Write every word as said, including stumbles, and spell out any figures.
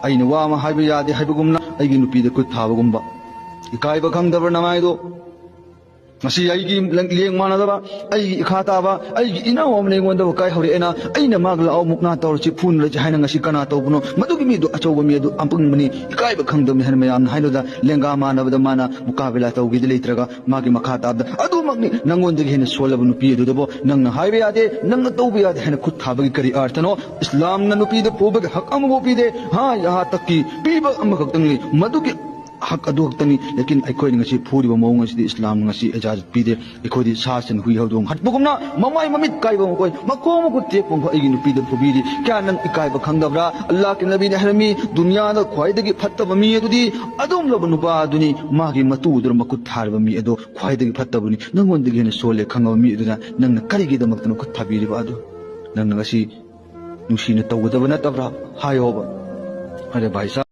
ꯑꯩꯅ ꯋꯥ ꯑꯃ ꯍꯥꯏꯕ ꯌꯥꯗꯦ ꯍꯥꯏꯕꯒꯨꯝꯅ ꯑꯩꯒꯤ ꯅꯨꯄꯤꯗ ꯈꯨꯠ ꯊꯥꯕꯒꯨꯝꯕ꯫ ꯏꯀꯥꯏꯕ ꯈꯪꯗꯕ꯭ꯔꯥ ꯅꯃꯥꯏꯗꯣ? ꯉꯁꯤ ꯑꯩꯒꯤ ꯂꯦꯡ-, ꯂꯦꯡ ꯃꯥꯟꯅꯗꯕ, ꯑꯩꯒꯤ ꯏꯈꯥ ꯇꯥꯕ, ꯑꯩꯒꯤ ꯏꯅꯥꯎ ꯑꯃꯅ ꯑꯩꯉꯣꯟꯗ ꯋꯥꯀꯥꯏ ꯍꯧꯔꯛꯑꯦꯅ, ꯑꯩꯅ ꯃꯥꯒ ꯂꯥꯛꯑꯣ ꯃꯨꯛꯅꯥ ꯇꯧꯔꯁꯤ, ꯐꯨꯅꯔꯁꯤ ꯍꯥꯏꯅ ꯉꯁꯤ ꯀꯅꯥ ꯇꯧꯕꯅꯣ? ꯃꯗꯨꯒꯤ ꯃꯤꯗꯨ ꯑꯆꯧꯕ ꯃꯤ ꯑꯗꯨ ꯑꯄꯪꯕꯅꯤ, ꯏꯀꯥꯏꯕ ꯈꯪꯗꯕꯅꯤ ꯍꯥꯏꯅ ꯃꯌꯥꯝꯅ ꯍꯥꯏꯅꯕꯗ ꯂꯦꯡꯒꯥ ꯃꯥꯟꯅꯕꯗ ꯃꯥꯅ ꯃꯨꯀꯥꯕꯤꯂꯥ ꯇꯧꯒꯦꯗꯤ ꯂꯩꯇ꯭ꯔꯒ ꯃꯥꯒꯤ ꯃꯈꯥ ꯇꯥꯕꯗ ꯑꯗꯨꯃꯛꯅꯤ꯫ ꯅꯪꯉꯣꯟꯗꯒꯤ ꯍꯦꯟꯅ ꯁꯣꯜꯂꯕ ꯅꯨꯄꯤ ꯑꯗꯨꯗꯕꯨ ꯅꯪꯅ ꯍꯥꯏꯕ ꯌꯥꯗꯦ, ꯅꯪꯅ ꯇꯧꯕ ꯌꯥꯗꯦ ꯍꯥꯏꯅ ꯈꯨꯠ ꯊꯥꯕꯒꯤ ꯀꯔꯤ ꯑꯥꯔꯊꯅꯣ? ꯏꯁꯂꯥꯝꯅ ꯅꯨꯄꯤꯗ ꯐꯨꯕꯒꯤ ꯍꯛ ꯑꯃꯐꯥꯎ ꯄꯤꯗꯦ꯫ ꯍꯥ, ꯌꯍꯥ ꯇꯛꯀꯤ ꯄꯤꯕ ꯑꯃꯈꯛꯇꯪꯅꯤ, ꯃꯗꯨꯒꯤ ꯍꯛ ꯑꯗꯨ ꯈꯛꯇꯅꯤ꯫ ꯂꯦꯀꯤꯟ ꯑꯩꯈꯣꯏꯅ ꯉꯁꯤ ꯐꯨꯔꯤꯕ ꯃꯑꯣꯡ ꯑꯁꯤꯗꯤ ꯏꯁꯂꯥꯝꯅ ꯉꯁꯤ ꯏꯖꯥꯖꯠ ꯄꯤꯗꯦ꯫ ꯑꯩꯈꯣꯏꯗꯤ ꯁꯥ ꯁꯟ ꯍꯨꯏ ꯍꯧꯗꯣꯡ ꯍꯥꯠꯄꯒꯨꯝꯅ ꯃꯃꯥꯏ ꯃꯃꯤꯠ ꯀꯥꯏꯕ ꯃꯈꯣꯏ ꯃꯈꯣꯡ ꯃꯈꯨꯠ ꯇꯦꯛꯄ ꯃꯈꯣꯏ ꯑꯩꯒꯤ ꯅꯨꯄꯤꯗ ꯐꯨꯕꯤꯔꯤ꯫ ꯀꯌꯥ ꯅꯪ ꯏꯀꯥꯏꯕ ꯈꯪꯗꯕ꯭ꯔꯥ? ꯑꯜꯂꯥꯍꯀꯤ ꯅꯕꯤꯅ ꯍꯥꯏꯔꯝꯃꯤ, ꯗꯨꯅꯤꯌꯥꯗ ꯈ꯭ꯋꯥꯏꯗꯒꯤ ꯐꯠꯇꯕ ꯃꯤ ꯑꯗꯨꯗꯤ ꯑꯗꯨꯒꯨꯝꯂꯕ ꯅꯨꯄꯥ ꯑꯗꯨꯅꯤ, ꯃꯥꯒꯤ ꯃꯇꯨ ꯑꯗꯨꯅ ꯃꯈꯨꯠ ꯊꯥꯔꯕ ꯃꯤ ꯑꯗꯨ ꯈ꯭ꯋꯥꯏꯗꯒꯤ ꯐꯠꯇꯕꯅꯤ꯫ ꯅꯪꯉꯣꯟꯗꯒꯤ ꯍꯦꯟꯅ ꯁꯣꯜꯂꯦ ꯈꯪꯉꯕ ꯃꯤ ꯑꯗꯨꯅ ꯅꯪꯅ ꯀꯔꯤꯒꯤꯗꯃꯛꯇ ꯃꯈꯨꯠ ꯊꯥꯕꯤꯔꯤꯕ ꯑꯗꯨ? ꯅꯪꯅ ꯉꯁꯤ ꯅꯨꯡꯁꯤꯅ ꯇꯧꯒꯗꯕ ꯅꯠꯇꯕ꯭ꯔꯥ? ꯍꯥꯏꯌꯣꯕ꯫ ꯑꯔꯦ ꯚꯥꯏ ꯁꯥꯍꯕ꯫